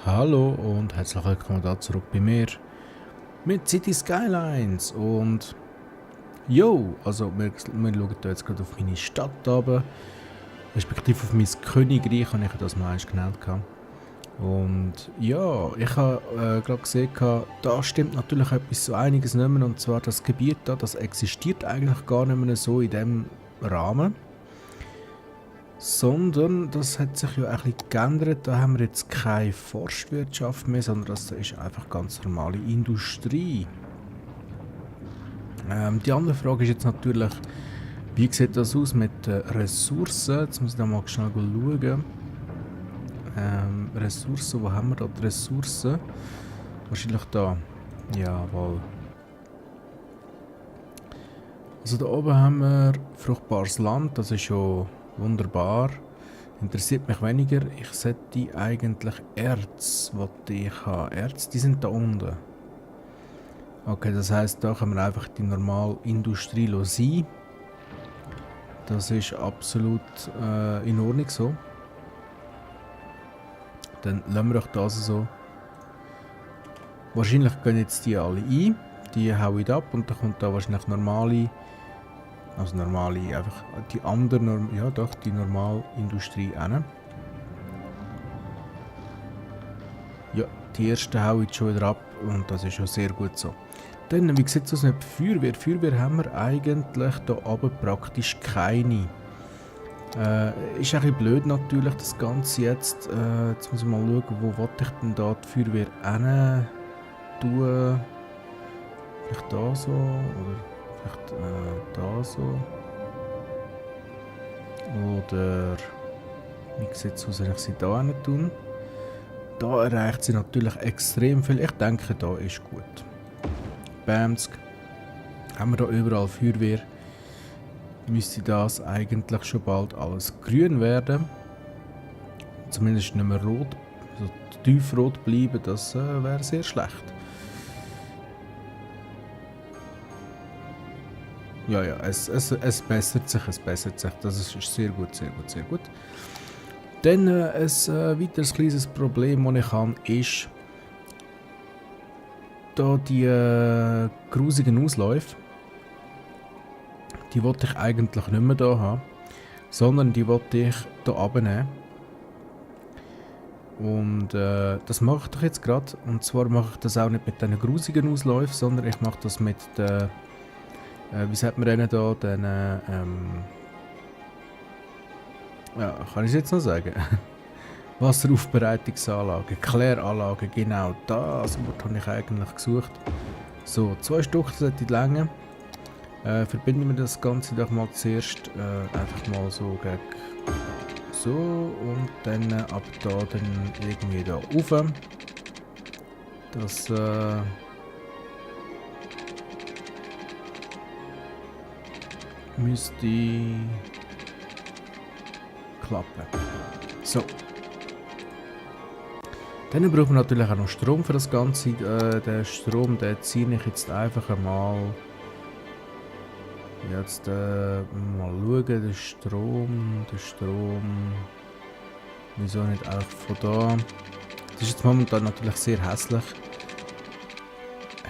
Hallo und herzlich willkommen da zurück bei mir mit City Skylines und also wir schauen da jetzt gerade auf meine Stadt runter, respektive auf mein Königreich, habe ich das mal einst genannt gehabt. Und ja, ich habe gerade gesehen, da stimmt natürlich etwas so einiges nicht mehr, und zwar das Gebiet da, das existiert eigentlich gar nicht mehr so in dem Rahmen. Sondern das hat sich ja ein bisschen geändert. Da haben wir jetzt keine Forstwirtschaft mehr, sondern das ist einfach ganz normale Industrie. Die andere Frage ist jetzt natürlich, wie sieht das aus mit Ressourcen? Jetzt muss ich da mal schnell schauen. Ressourcen, wo haben wir da die Ressourcen? Wahrscheinlich da. Jawohl. Also da oben haben wir fruchtbares Land, das ist schon wunderbar. Interessiert mich weniger. Ich sollte eigentlich Erz, was ich habe. Erz, die sind da unten. Okay, das heisst, da können wir einfach die normale Industrie sein. Das ist absolut in Ordnung so. Dann lassen wir doch das so. Wahrscheinlich gehen jetzt die alle ein. Die haue ich ab und dann kommt da wahrscheinlich normale. Also normale, einfach die andere, ja doch, die normale Industrie hin. Ja, die erste haue ich schon wieder ab und das ist schon sehr gut so. Dann, wie sieht es aus mit Feuerwehr? Feuerwehr haben wir eigentlich da oben praktisch keine. Ist ein bisschen blöd natürlich, das Ganze jetzt. Jetzt muss ich mal schauen, wo wollte ich denn da die Feuerwehr hin tun? Vielleicht da so, oder vielleicht da so. Oder wie sieht es aus, wenn ich sie da hin tun? Da erreicht sie natürlich extrem viel. Ich denke, da ist gut. Bamsk. Haben wir da überall Feuerwehr. Müsste das eigentlich schon bald alles grün werden. Zumindest nicht mehr rot. Also tiefrot bleiben, das wäre sehr schlecht. Ja, es bessert sich, Das ist sehr gut, sehr gut, sehr gut. Dann ein weiteres kleines Problem, das ich habe, ist da die grusigen Ausläufe. Die wollte ich eigentlich nicht mehr hier haben, sondern die wollte ich hier abnehmen. Und das mache ich doch jetzt gerade. Und zwar mache ich das auch nicht mit diesen grusigen Ausläufen, sondern ich mache das mit den, wie sagt man denen da, den, ja, kann ich es jetzt noch sagen? Wasseraufbereitungsanlagen, Kläranlagen, genau das Wort habe ich eigentlich gesucht. So, 2 Stück sollte die Länge. Verbinden wir das Ganze doch mal zuerst einfach mal so gegen so und dann ab da dann irgendwie da rauf. Das müsste klappen. So. Dann brauchen wir natürlich auch noch Strom für das Ganze. Den Strom, den ziehe ich jetzt einfach einmal. Jetzt mal schauen, der Strom. Wieso nicht auch von da? Das ist jetzt momentan natürlich sehr hässlich.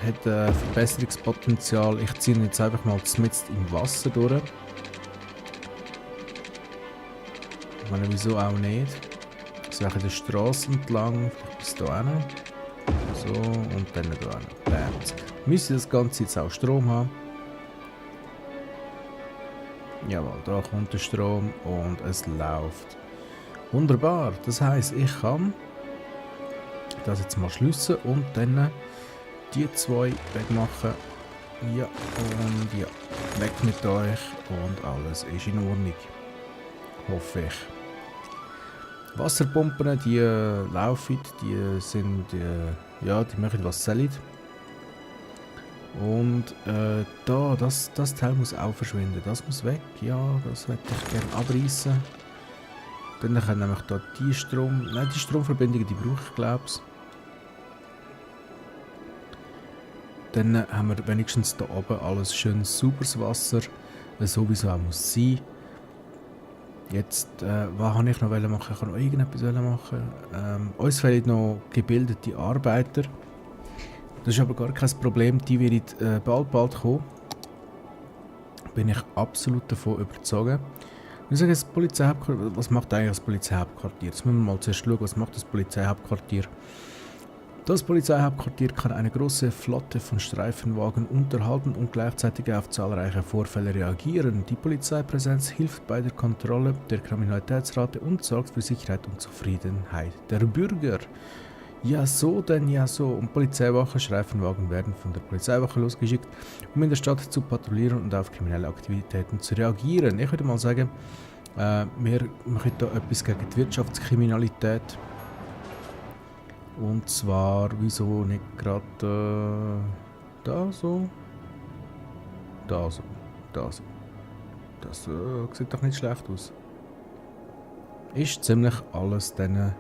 Hat Verbesserungspotenzial. Ich ziehe ihn jetzt einfach mal mitten im Wasser durch. Ich meine, wieso auch nicht? So an der Straße entlang, vielleicht bis hierhin. So, und dann hierhin. Bam. Müsste das Ganze jetzt auch Strom haben. Jawohl, da kommt der Strom und es läuft. Wunderbar, das heisst, ich kann das jetzt mal schliessen und dann die 2 wegmachen. Ja, und ja, weg mit euch und alles ist in Ordnung. Hoffe ich. Wasserpumpen, die laufen, die sind, ja, die machen was sollen. Und das Teil muss auch verschwinden. Das muss weg. Ja, das hätte ich gerne abreißen. Dann können nämlich da die Stromverbindungen, die brauche ich, glaube ich. Dann haben wir wenigstens da oben alles schön sauberes Wasser, sowieso auch muss sein. Jetzt, was habe ich noch machen? Ich kann noch irgendetwas machen. Uns fehlen noch gebildete Arbeiter. Das ist aber gar kein Problem, die werden bald kommen. Bin ich absolut davon überzeugt. Ich sage, das Polizeihauptquartier, was macht eigentlich das Polizeihauptquartier? Jetzt müssen wir mal zuerst schauen, was macht das Polizeihauptquartier. Das Polizeihauptquartier kann eine große Flotte von Streifenwagen unterhalten und gleichzeitig auf zahlreiche Vorfälle reagieren. Die Polizeipräsenz hilft bei der Kontrolle der Kriminalitätsrate und sorgt für Sicherheit und Zufriedenheit der Bürger. Ja so denn, ja so. Und Polizeiwachen, Streifenwagen werden von der Polizeiwache losgeschickt, um in der Stadt zu patrouillieren und auf kriminelle Aktivitäten zu reagieren. Ich würde mal sagen, wir machen hier etwas gegen die Wirtschaftskriminalität. Und zwar, wieso nicht gerade da so? Da so. Da so. Das sieht doch nicht schlecht aus. Ist ziemlich alles dann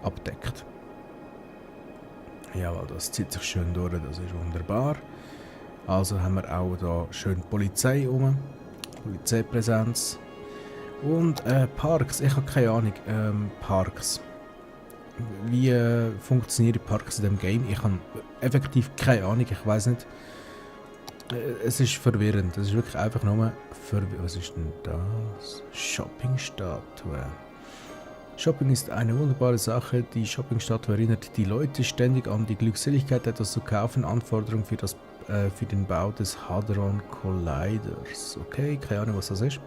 abdeckt. Jawohl, das zieht sich schön durch, das ist wunderbar. Also haben wir auch da schön Polizei rum, Polizeipräsenz. Und Parks, ich habe keine Ahnung, Parks. Wie funktionieren Parks in dem Game? Ich habe effektiv keine Ahnung, ich weiß nicht. Es ist verwirrend, es ist wirklich einfach nur verwirrend. Was ist denn das? Shoppingstatue. Shopping ist eine wunderbare Sache. Die Shoppingstatue erinnert die Leute ständig an die Glückseligkeit, etwas zu kaufen. Anforderung für den Bau des Hadron Colliders. Okay, keine Ahnung, was das ist.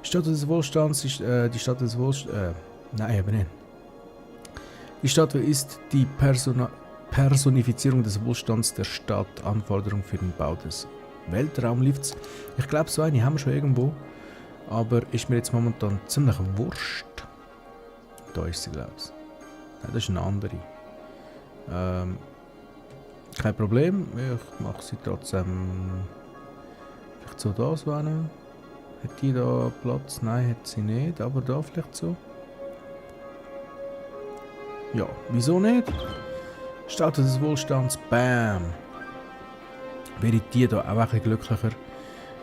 Die Statue des Wohlstands ist die Statue des Wohlstands. Nein, eben nicht. Die Statue ist die Personifizierung des Wohlstands der Stadt. Anforderung für den Bau des Weltraumlifts. Ich glaube, so eine haben wir schon irgendwo. Aber ist mir jetzt momentan ziemlich wurscht. Da ist sie, glaube ich. Nein, das ist eine andere. Kein Problem. Ich mache sie trotzdem. Vielleicht so da so eine. Hat die da Platz? Nein, hat sie nicht. Aber da vielleicht so. Ja, wieso nicht? Statue des Wohlstands. Bam. Wäre die da auch ein bisschen glücklicher.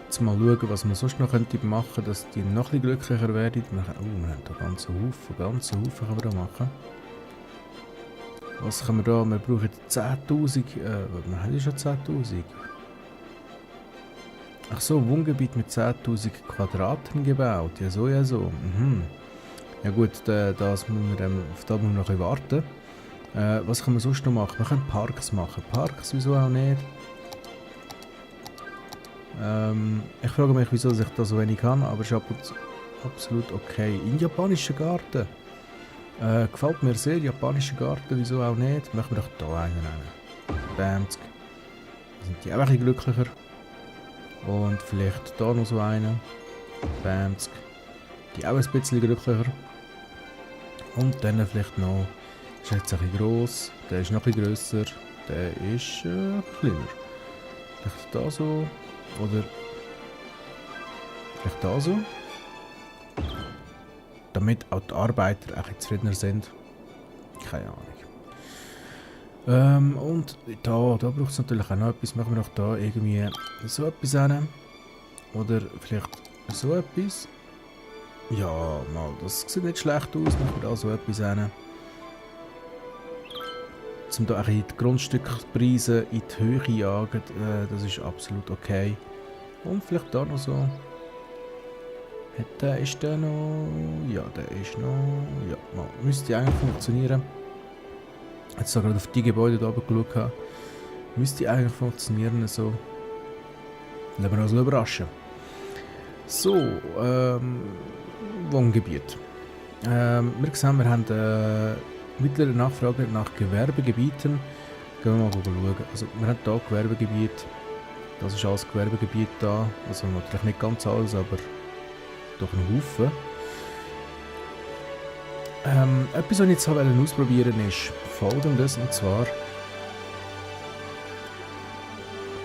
Jetzt mal schauen, was man sonst noch machen könnte, dass die noch ein bisschen glücklicher werden. Wir haben da ganze Haufen können wir da machen. Was können wir da? Wir brauchen 10'000. Wir haben ja schon 10'000. Ach so, Wohngebiet mit 10'000 Quadraten gebaut. Ja so, ja so. Mhm. Ja gut, das müssen wir, auf das müssen wir noch ein bisschen warten. Was können wir sonst noch machen? Wir können Parks machen. Parks, wieso auch nicht? Ich frage mich, wieso ich da so wenig kann, aber es ist absolut okay. In japanischen Garten. Gefällt mir sehr, japanischer Garten, wieso auch nicht? Machen wir doch da einen nehmen. Bamsk. Da sind die auch ein bisschen glücklicher. Und vielleicht da noch so einen. Bamsk. Die auch ein bisschen glücklicher. Und dann vielleicht noch, ist jetzt ein bisschen gross, der ist noch ein bisschen grösser, der ist kleiner. Vielleicht da so. Oder vielleicht da so. Damit auch die Arbeiter ein bisschen zufriedener sind. Keine Ahnung. Und da braucht es natürlich auch noch etwas. Machen wir noch da irgendwie so etwas hin. Oder vielleicht so etwas. Ja, mal, das sieht nicht schlecht aus. Machen wir da so etwas hin. Um da die Grundstückpreise in die Höhe zu jagen, das ist absolut okay. Und vielleicht da noch so. Ist der noch? Ja, der ist noch. Ja, mal, müsste eigentlich funktionieren. Jetzt gerade auf die Gebäude da oben geschaut habe. Müsste eigentlich funktionieren so. Lassen wir uns überraschen. So, Wohngebiet. Wir sehen, wir haben mittlere Nachfrage nach Gewerbegebieten. Gehen wir mal schauen. Also, wir haben hier Gewerbegebiet. Das ist alles Gewerbegebiet da. Also natürlich nicht ganz alles, aber doch ein Haufen. Etwas, was ich jetzt ausprobieren wollte, ist folgendes, und zwar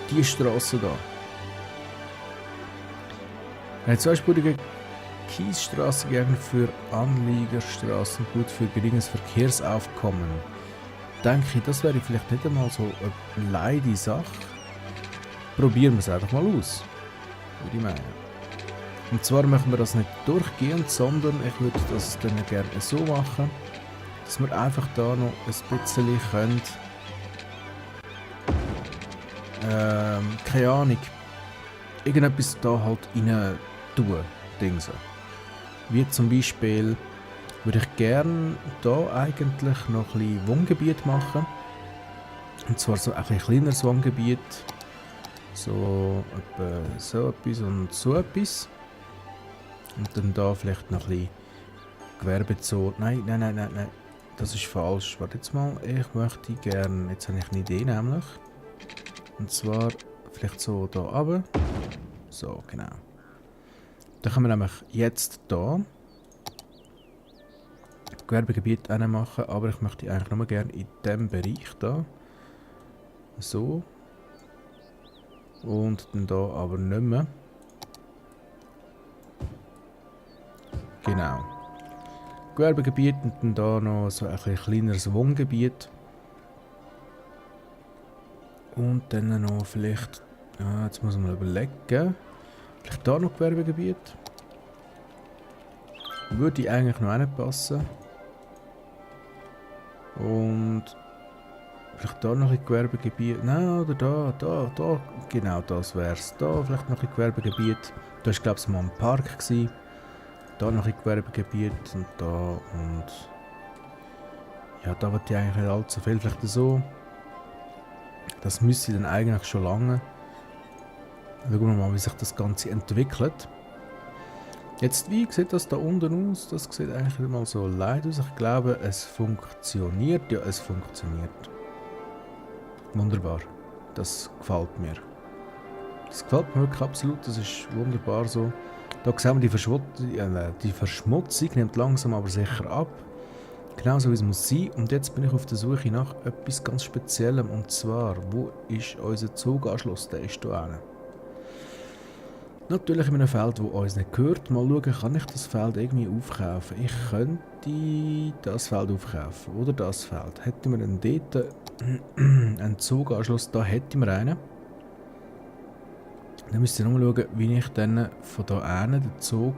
die Straße da. Eine zweispurige Kiesstraße geeignet für Anliegerstraßen, gut für geringes Verkehrsaufkommen. Denke ich, das wäre vielleicht nicht einmal so eine leidige Sache. Probieren wir es einfach mal aus, würde ich meinen. Und zwar machen wir das nicht durchgehend, sondern ich würde das dann gerne so machen, dass wir einfach da noch ein bisschen können, keine Ahnung, irgendetwas da halt rein tun, Dingse. Wie zum Beispiel würde ich gerne da eigentlich noch ein bisschen Wohngebiet machen. Und zwar so ein bisschen kleineres Wohngebiet. So etwa so etwas und so etwas. Und dann da vielleicht noch ein bisschen Gewerbezone. Nein. Das ist falsch. Warte jetzt mal. Ich möchte gerne. Jetzt habe ich eine Idee nämlich. Und zwar vielleicht so da runter. So, genau. Dann können wir nämlich jetzt da Gewerbegebiet machen, aber ich möchte eigentlich nur gerne in diesem Bereich da. So. Und dann da aber nicht mehr. Genau. Gewerbegebiet und dann da noch so ein bisschen kleineres Wohngebiet. Und dann noch vielleicht, jetzt muss man mal überlegen, vielleicht da noch Gewerbegebiet. Würde eigentlich noch reinpassen. Und vielleicht da noch ein Gewerbegebiet. Nein, oder da. Genau, das wär's. Da vielleicht noch ein Gewerbegebiet. Da war, glaube ich, mal ein Park gewesen. Da noch ein Gewerbegebiet und da und... Ja, da wird ich eigentlich nicht allzu viel. Vielleicht so. Das müsste dann eigentlich schon lange. Schauen wir mal, wie sich das Ganze entwickelt. Jetzt, wie sieht das da unten aus? Das sieht eigentlich mal so leid aus. Ich glaube, es funktioniert. Ja, es funktioniert. Wunderbar. Das gefällt mir. Das gefällt mir wirklich absolut. Das ist wunderbar so. Da sehen wir, die Verschmutzung nimmt langsam aber sicher ab. Genauso wie es muss sein. Und jetzt bin ich auf der Suche nach etwas ganz Speziellem. Und zwar, wo ist unser Zuganschluss? Der ist hier hinten. Natürlich in einem Feld, das uns nicht gehört. Mal schauen, kann ich das Feld irgendwie aufkaufen? Ich könnte das Feld aufkaufen. Oder das Feld. Hätten wir dann dort einen Zuganschluss? Da hätten wir einen. Dann müsst ihr nur schauen, wie ich dann von da hinten den Zug,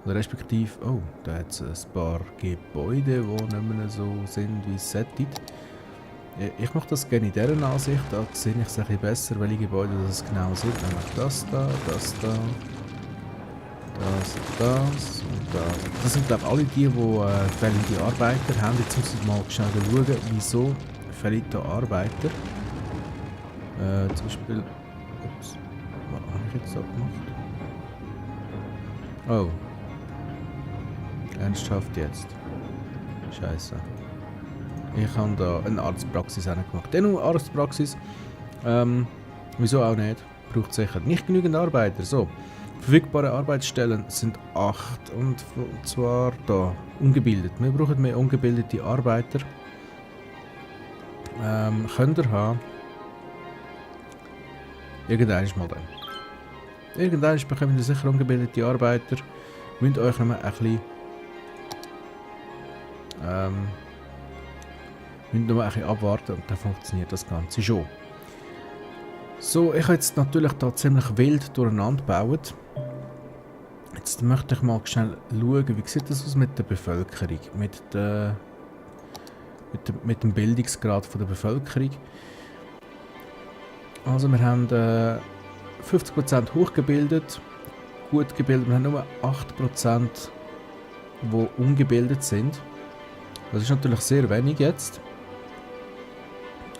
oder respektive, oh, da hat es ein paar Gebäude, die nicht mehr so sind, wie es sollte. Ich mache das gerne in dieser Ansicht, da sehe ich es ein bisschen besser, welche Gebäude das genau sind. Nämlich das da, das da, das und das. Das sind glaube ich alle die fällende Arbeiter haben. Jetzt muss ich mal schnell schauen, wieso fällt da Arbeiter. Zum Beispiel, ups, was habe ich jetzt da gemacht? Oh. Ernsthaft jetzt? Scheiße. Ich habe da eine Arztpraxis gemacht. Dennoch Arztpraxis. Wieso auch nicht? Braucht sicher nicht genügend Arbeiter. So. Verfügbare Arbeitsstellen sind 8. Und zwar da. Ungebildet. Wir brauchen mehr ungebildete Arbeiter. Könnt ihr haben. Irgendwann mal dann. Irgendwann bekommen ihr sicher ungebildete Arbeiter. Müsst euch noch ein bisschen müssen noch ein bisschen abwarten und dann funktioniert das Ganze schon. So, ich habe jetzt natürlich da ziemlich wild durcheinander gebaut. Jetzt möchte ich mal schnell schauen, wie sieht das aus mit der Bevölkerung, mit dem Bildungsgrad von der Bevölkerung. Also wir haben 50% hochgebildet, gut gebildet, wir haben nur 8%, die ungebildet sind. Das ist natürlich sehr wenig jetzt.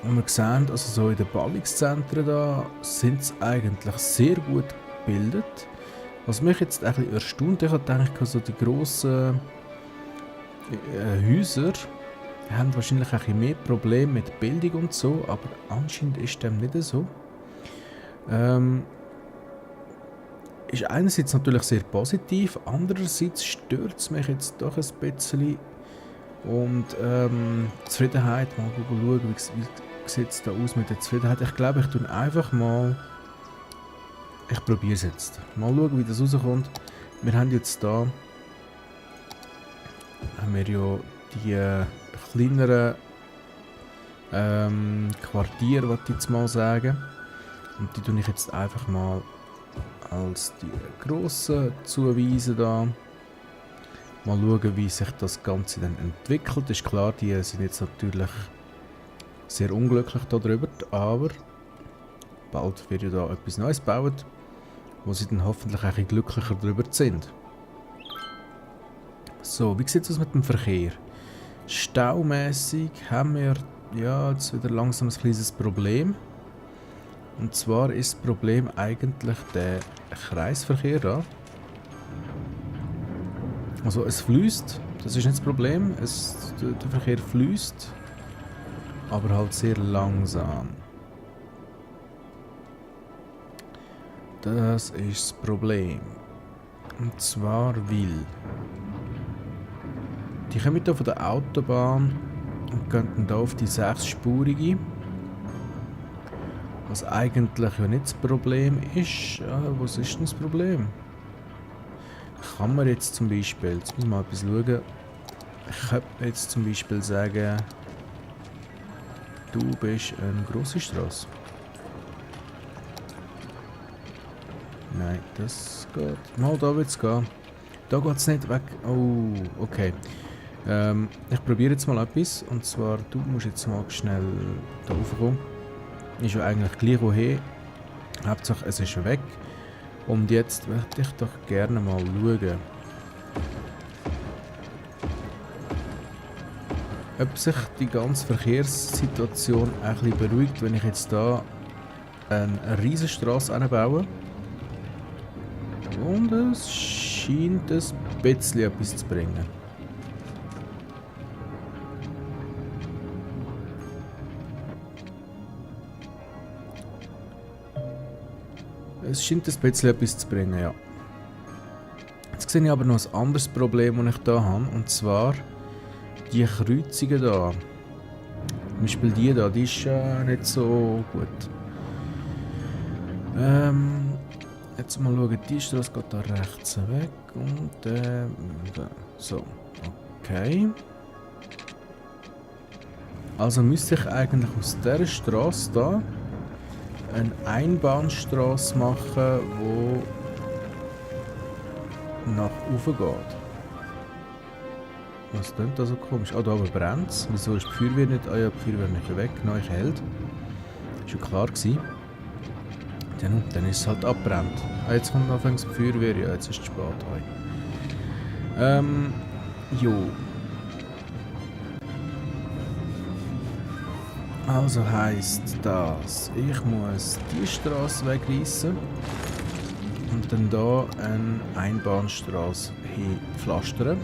Und wir sehen, also so in den Ballungszentren da sind sie eigentlich sehr gut gebildet. Was mich jetzt ein bisschen erstaunt, ich habe gedacht, so die grossen Häuser haben wahrscheinlich ein bisschen mehr Probleme mit Bildung und so, aber anscheinend ist dem nicht so. Ist einerseits natürlich sehr positiv, andererseits stört es mich jetzt doch ein bisschen. Und Zufriedenheit, mal schauen, wie sieht es da aus mit der Zufriedenheit. Ich glaube, ich tue einfach mal, ich probiere es jetzt. Mal schauen, wie das rauskommt. Wir haben jetzt da, haben wir ja die kleineren Quartiere, würde ich jetzt mal sagen. Und die tue ich jetzt einfach mal als die grossen zuweisen da. Mal schauen, wie sich das Ganze dann entwickelt. Ist klar, die sind jetzt natürlich sehr unglücklich darüber, aber bald wird ja da etwas Neues gebaut, wo sie dann hoffentlich ein bisschen glücklicher darüber sind. So, wie sieht es aus mit dem Verkehr? Staumäßig haben wir ja jetzt wieder langsam ein kleines Problem. Und zwar ist das Problem eigentlich der Kreisverkehr da. Also es fließt, das ist nicht das Problem, der Verkehr fließt, aber halt sehr langsam. Das ist das Problem. Und zwar weil die kommen hier von der Autobahn und gehen hier auf die 6-spurige. Was eigentlich ja nicht das Problem ist. Was ist denn das Problem? Kann man jetzt zum Beispiel, jetzt muss man mal etwas schauen. Ich könnte jetzt zum Beispiel sagen, du bist eine grosse Straße. Nein, das geht. Mal da wird es gehen. Da geht es nicht weg. Oh, okay. Ich probiere jetzt mal etwas. Und zwar, du musst jetzt mal schnell da raufkommen. Ist ja eigentlich gleich woher. Hauptsache es ist weg. Und jetzt möchte ich doch gerne mal schauen, ob sich die ganze Verkehrssituation ein bisschen beruhigt, wenn ich jetzt da eine Riesenstraße anbaue. Und es scheint ein bisschen etwas zu bringen. Es scheint ein bisschen etwas zu bringen, ja. Jetzt sehe ich aber noch ein anderes Problem, das ich hier habe. Und zwar die Kreuzungen hier. Zum Beispiel die hier, die ist nicht so gut. Jetzt mal schauen, die Straße geht da rechts weg. Und so, okay. Also müsste ich eigentlich aus dieser Straße hier eine Einbahnstraße machen, die nach oben geht. Was klingt da so komisch? Ah, da aber brennt es. Wieso ist die Feuerwehr nicht? Ah ja, die Feuerwehr nicht weg, neu hält. Ist ja klar gewesen. Ja, nun, dann ist es halt abbrennt. Ah, jetzt kommt anfangs die Feuerwehr, ja, jetzt ist es spät. Jo. Also heisst das, ich muss die Straße wegreißen und dann hier eine Einbahnstraße hinpflastern.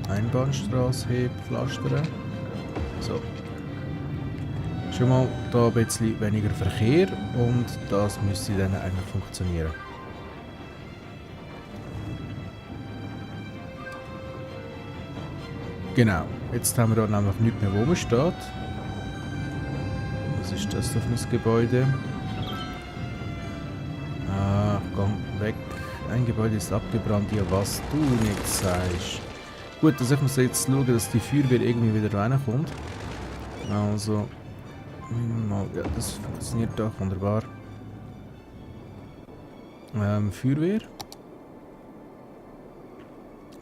Einbahnstraße hinpflastern. So. Schon mal da ein bisschen weniger Verkehr und das müsste dann eigentlich funktionieren. Genau, jetzt haben wir da nämlich nicht mehr, wo man steht. Was ist das da für ein Gebäude? Ah, geh weg. Ein Gebäude ist abgebrannt, ja, was du nicht sagst. Gut, also ich muss jetzt schauen, dass die Feuerwehr irgendwie wieder reinkommt. Also, mal, ja, das funktioniert doch wunderbar. Feuerwehr.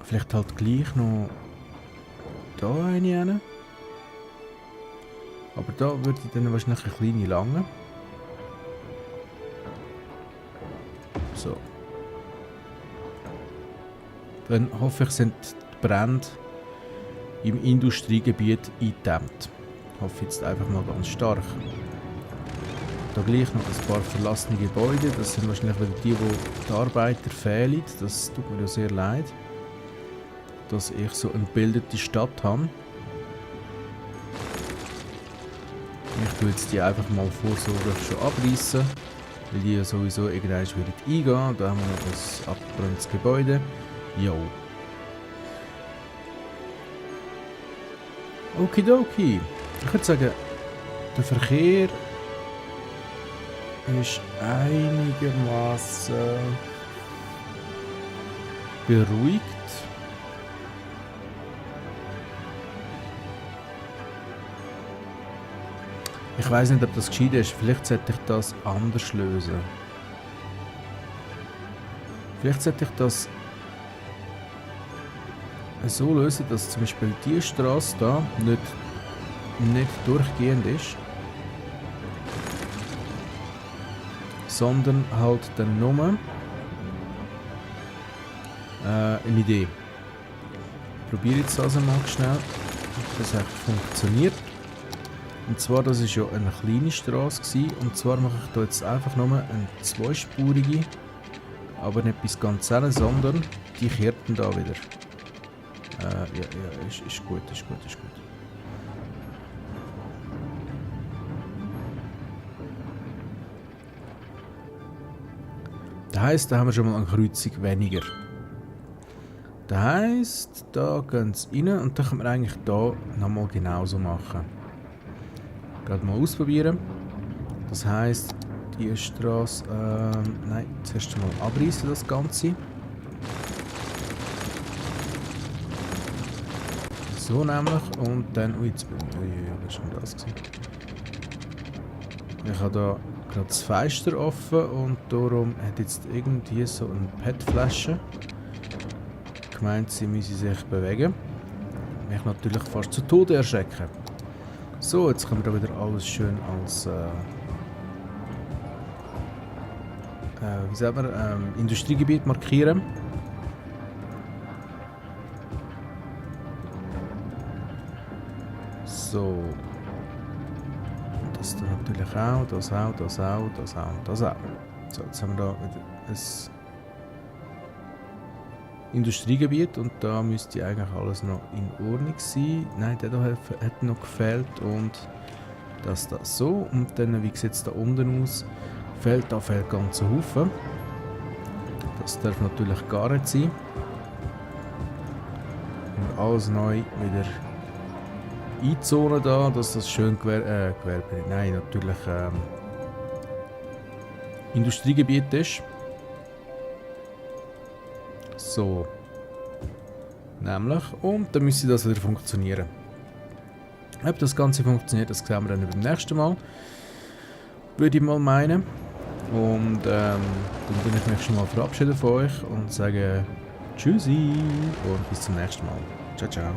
Vielleicht halt gleich noch da eine hin. Aber da würde ich dann wahrscheinlich eine kleine lange. So. Dann hoffe ich, sind die Brände im Industriegebiet eingedämmt. Ich hoffe jetzt einfach mal ganz stark. Da gleich noch ein paar verlassene Gebäude. Das sind wahrscheinlich wieder die, wo die Arbeiter fehlen. Das tut mir ja sehr leid, dass ich so eine gebildete Stadt habe. Ich tue jetzt die einfach mal vorsorglich schon abreißen, weil die ja sowieso irgendwann wieder eingehen. Da haben wir noch das abgebranntes Gebäude. Jo. Okidoki. Ich würde sagen, der Verkehr ist einigermaßen beruhigt. Ich weiß nicht, ob das gescheit ist. Vielleicht sollte ich das anders lösen. Vielleicht sollte ich das so lösen, dass zum Beispiel die Straße da nicht durchgehend ist, sondern halt dann nur eine Idee. Probiere jetzt das mal schnell, ob das echt funktioniert. Und zwar, das ist ja eine kleine Straße gewesen, und zwar mache ich da jetzt einfach nur eine zweispurige, aber nicht bis ganz hin, sondern die kehrten da wieder. Ja, ist gut, ist gut, ist gut. Das heisst, da haben wir schon mal eine Kreuzung weniger. Das heisst, da gehen sie rein und dann können wir eigentlich da nochmal genauso machen. Gerade mal ausprobieren. Das heisst, die Straße, nein, zuerst mal abreißen das Ganze. So nämlich, und dann, ui, jetzt was war denn das gewesen? Ich habe da gerade das Fenster offen und darum hat jetzt irgendwie so eine PET-Flasche gemeint, sie müsse sich bewegen. Mich natürlich fast zu Tode erschrecken. So, jetzt können wir da wieder alles schön als wie sagt man, Industriegebiet markieren. So. Das da natürlich auch, das auch, das auch, das auch, das auch. So, jetzt haben wir da wieder ein Industriegebiet und da müsste eigentlich alles noch in Ordnung sein. Nein, der da hat noch gefehlt und das da so. Und dann, wie sieht es da unten aus? Da fehlt ganz ein Haufen. Das darf natürlich gar nicht sein. Und alles neu wieder einzonen da, dass das schön Gewerbe, nein, natürlich Industriegebiet ist. So. Nämlich. Und dann müsste das wieder funktionieren. Ob das Ganze funktioniert, das sehen wir dann beim nächsten Mal. Würde ich mal meinen. Und dann bin ich mich schon mal verabschieden von euch und sage Tschüssi und bis zum nächsten Mal. Ciao, ciao.